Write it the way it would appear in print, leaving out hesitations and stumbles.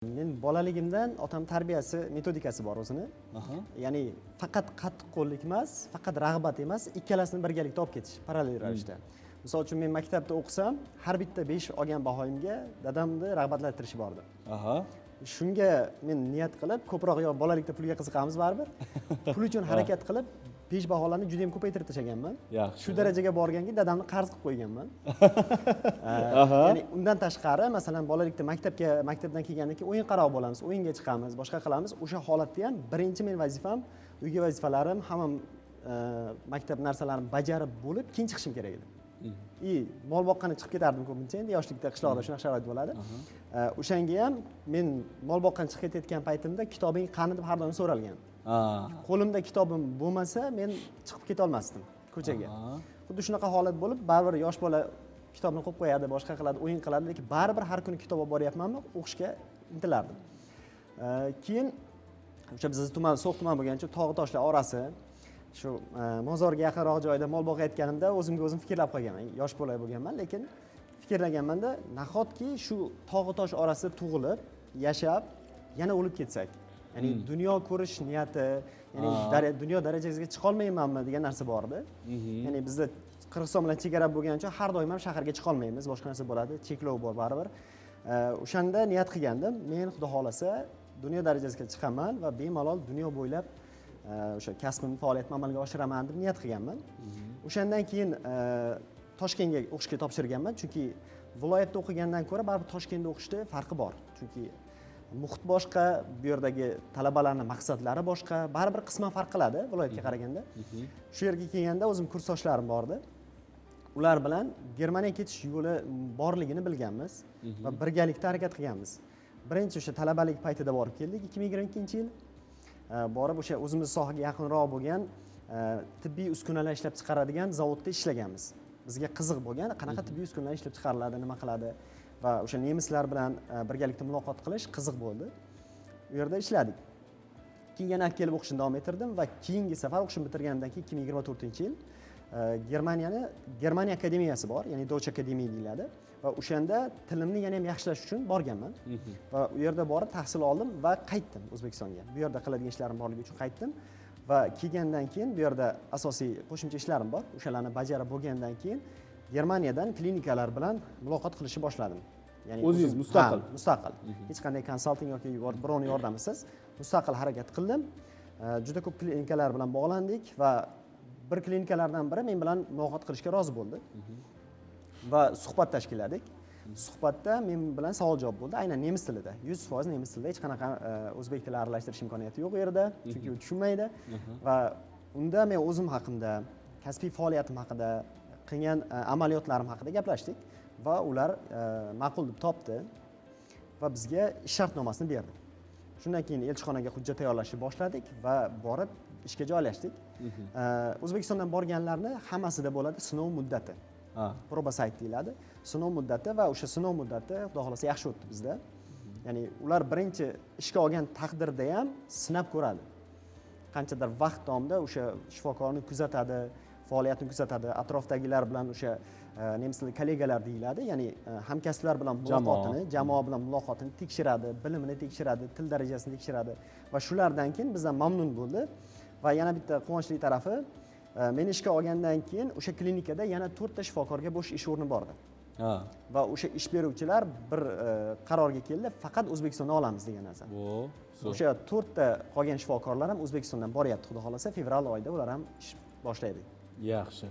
Men bolaligimdan otam tarbiyasi metodikasi bor o'zini. Ya'ni faqat qattiqqo'llik emas, faqat rag'bat emas, ikkalasini birgalikda olib ketish, parallel ravishda. Misol uchun, men maktabda o'qisam, har bitta 5 olgan bahoyimga dadamni rag'batlantirishi bordi. Shunga men niyat qilib, ko'proq yo bolalikda pulga qiziqamiz baribir, pul uchun harakat qilib, 5 baholarni juda yam ko'paytirib tashlaganman. Shu darajaga borganki, dadamni qarz qilib qo'yganman. Ya'ni undan tashqari, masalan, bolalikda maktabga, maktabdan kelgandan keyin o'yin qaroq bo'lamiz, o'yinga chiqamiz, boshqa qilamiz. O'sha holatda ham birinchi men vazifam, uyga vazifalarim, hamma maktab narsalarimni bajarib bo'lib, keyin chiqishim kerak edi. И mol boqqani chiqib ketardim ko'pincha. Endi yoshlikda qishloqda shunaqa sharoit bo'ladi. O'shanga ham men mol boqqani chiqib ketayotgan paytimda "Kitobing qani?" deb har doim so'ralgan. Qo'limda kitobim bo'lmasa, men chiqib ketolmasdim ko'chaga. Xuddi shunaqa holat bo'lib, baribir yosh bola kitobni qo'yib qo'yadi, boshqa qiladi, o'yin qiladi, lekin baribir har kuni kitob olib boryapmanmi, o'qishga intilardim. Keyin o'sha bizni tuman, So'x tuman bo'lgani uchun, tog' toshlar orasi, shu mozorga yaqinroq joyda mol boqayotganimda o'zimga o'zim fikrlab qo'yganman. Yosh bola bo'lganman, lekin fikrlaganmanda, nahotki shu tog'u tosh orasida tug'ilib, yashab, yana o'lib ketsak, ya'ni dunyo ko'rish niyati, ya'ni dunyo darajasiga chiqolmaymanmi degan narsa bor edi. Ya'ni bizda Qirg'iziston bilan chegara bo'lgani uchun har doim ham shaharga chiqolmaymiz, boshqa narsa bo'ladi, cheklov bor baribir. O'shanda niyat qilgandim, men xudo xohlasa dunyo darajasiga chiqaman va bemalol dunyo bo'ylab o'sha kasbimni, faoliyatimni amalga oshiraman deb niyat qilganman. O'shandan keyin Toshkentga o'qishga topshirganman, chunki viloyatda o'qigandan ko'ra baribir Toshkentda o'qishda farqi bor, chunki muhit boshqa, bu yerdagi talabalarni maqsadlari boshqa, baribir qisman farq qiladi viloyatga qaraganda. Shu yerga kelganda o'zim kursdoshlarim bor edi, ular bilan Germaniyaga ketish yo'li borligini bilganmiz va birgalikda harakat qilganmiz. Birinchi o'sha talabalik paytida borib keldik, 2022-yil. Borib o'sha o'zimiz sohaga yaqinroq bo'lgan tibbiy uskunalar ishlab chiqaradigan zavodda ishlaganmiz. Bizga qiziq bo'lgan, qanaqa tibbiy uskunalar ishlab chiqariladi, nima qiladi va o'sha nemislar bilan birgalikda muloqot qilish qiziq bo'ldi. U yerda ishladik. Keyin yana kelib o'qishni davom ettirdim va keyingi safar o'qishni bitirganimdan keyin, 2024-yil Germaniyani, Germaniya akademiyasi bor, ya'ni Deutsche Akademie deyiladi, va o'shanda tilimni yana ham yaxshilash uchun borganman va u yerda borib tahsil oldim va qaytdim O'zbekistonga. Bu yerda qiladigan ishlarim borligi uchun qaytdim va kelgandan keyin bu yerda asosiy qo'shimcha ishlarim bor, o'shalarni bajarib bo'lgandan keyin Germaniyadan klinikalar bilan muloqot qilishni boshladim. Ya'ni O'zingiz mustaqil? Ha, mustaqil, hech qanday konsalting yoki birovni yordamisiz mustaqil harakat qildim. Juda ko'p klinikalar bilan bog'landik va bir klinikalardan biri men bilan muloqot qilishga rozi bo'ldi va suhbat tashkilladik. Suhbatda men bilan savol javob bo'ldi, aynan nemis tilida, 100% nemis tilida, hech qanaqa o'zbek tili aralashtirish imkoniyati yo'q u yerda, chunki u tushunmaydi. Va unda men o'zim haqimda, kasbiy faoliyatim haqida, qilgan amaliyotlarim haqida gaplashdik va ular ma'qul deb topdi va bizga ish shartnomasini berdi. Shundan keyin elchixonaga hujjat tayyorlashni boshladik va borib ishga joylashdik. O'zbekistondan borganlarni hammasida bo'ladi sinov muddati, Probezeit deyiladi, sinov muddati, va o'sha sinov muddati xudo xohlasa yaxshi o'tdi bizda. Ya'ni ular birinchi ishga olgan taqdirda ham sinab ko'radi, qanchadir vaqt davomida o'sha shifokorni kuzatadi, faoliyatini kuzatadi, atrofdagilar bilan, o'sha nemis tilida kollegalar deyiladi, ya'ni hamkasblar bilan Jamoa. muloqotini, jamoa bilan muloqotini tekshiradi, bilimini tekshiradi, til darajasini tekshiradi va shulardan keyin bizdan mamnun bo'ldi. Va yana bitta quvonchli tarafi, meni ishga olgandan keyin o'sha klinikada yana to'rtta shifokorga bo'sh ish o'rni bor edi va o'sha ish beruvchilar bir qarorga keldi, faqat O'zbekistondan olamiz degan narsa. Vo, zo'r. O'sha to'rtta qolgan shifokorlar ham O'zbekistondan boryapti, xudo xohlasa fevral oyida ular ham ish boshlaydi. Yaxshi.